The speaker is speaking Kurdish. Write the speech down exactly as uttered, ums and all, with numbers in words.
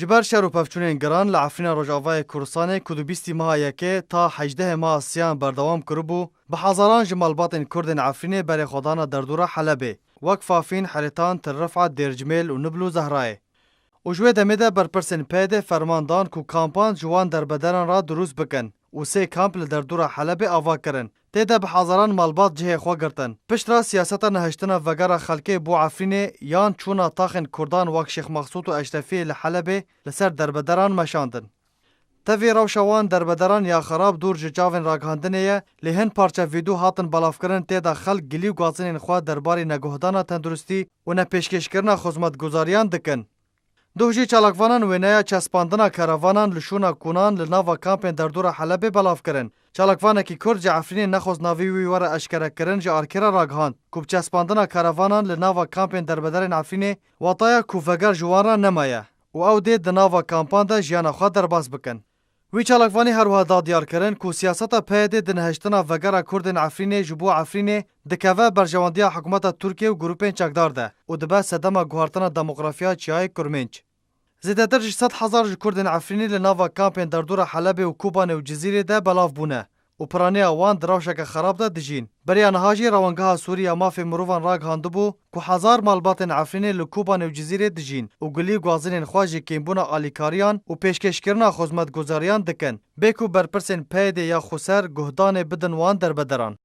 Ji ber şer û pevçûnên giran li Efrîna Rojavayê Kurdistanê ku di bîstî meha yekê ta hejdehê meha siyan berdewam kiribû, bi hezaran ji malbatên Kurdên Efrînê berê xwe dana derdora Helebê, wek Fafîn, Herêtan, Til Rifat, Dêrcimêl û Nibl û Zehrayê. Û ji wê demê de berpirsên P Y D'ê ferman dan ku kampan ji wan derbederan re dirûst bikin û sê kamp li derdora Helebê ava kirin. Tê de bi hezaran malbat cihê xwe girtin. Piştre siyaseta nehiştina vegera xelkê bo Efrînê yan çûna taxên Kurdan wek Şêx Mexsûd û Eşrefiyê li Helebê li ser derbederan meşandin. Tevî rewşa wan derbederan ya xerab dûr ji çavên ragihandinê ye, lê hin parçe vîdyo hatin belavkirin tê de xelk gilî û gazinên xwe derbarê neguhdana tenduristî û nepêşkêşkirina xizmetguzariyan dikin. Duh jî çalakvanan wêneya çespandina keravanan li şûna Kunan li nava kampên derdora Helebê belav kirin. Çalakvanekî Kurd ji Efrînê nexwest navê wî were eşkerekirin ji arkê re ragihand ku bi çespandina keravanan li nava kampên derbederên Efrînê wataya ku veger ji wan re nemaye û ew dê di nava kampan de jiyana xwe derbas bikin. Wî çalakvanî her wiha da diyar kirin ku siyaseta P Y D'ê di nehiştina vegera Kurdên Efrînê ji bo Efrînê dikeve berjewendiya hikûmeta Tirkiye û grûpên çekdar de û dibe sedema guhartina demografiya Çiyayê Kurmênc. Zêdetir ji sed hezar ji Kurdên Efrînê li nava kampên derdora Helebê û Kobanê û Cizîrê de belav bûne û piraniya wan di rewşeke xerab de dijîn. Beriya niha jî Rewengeha Sûrî ya Mafê Mirovan ragihandibû ku hezar malbatên Efrînê li Kobanê û Cizîrê dijîn û gilî û gazinên xwe ji kêmbûna alîkariyan û pêşkêşkirina xizmetguzariyan dikin, bê ku berpirsên P Y D'ê ya xweser guhdanê bidin wan derbederan.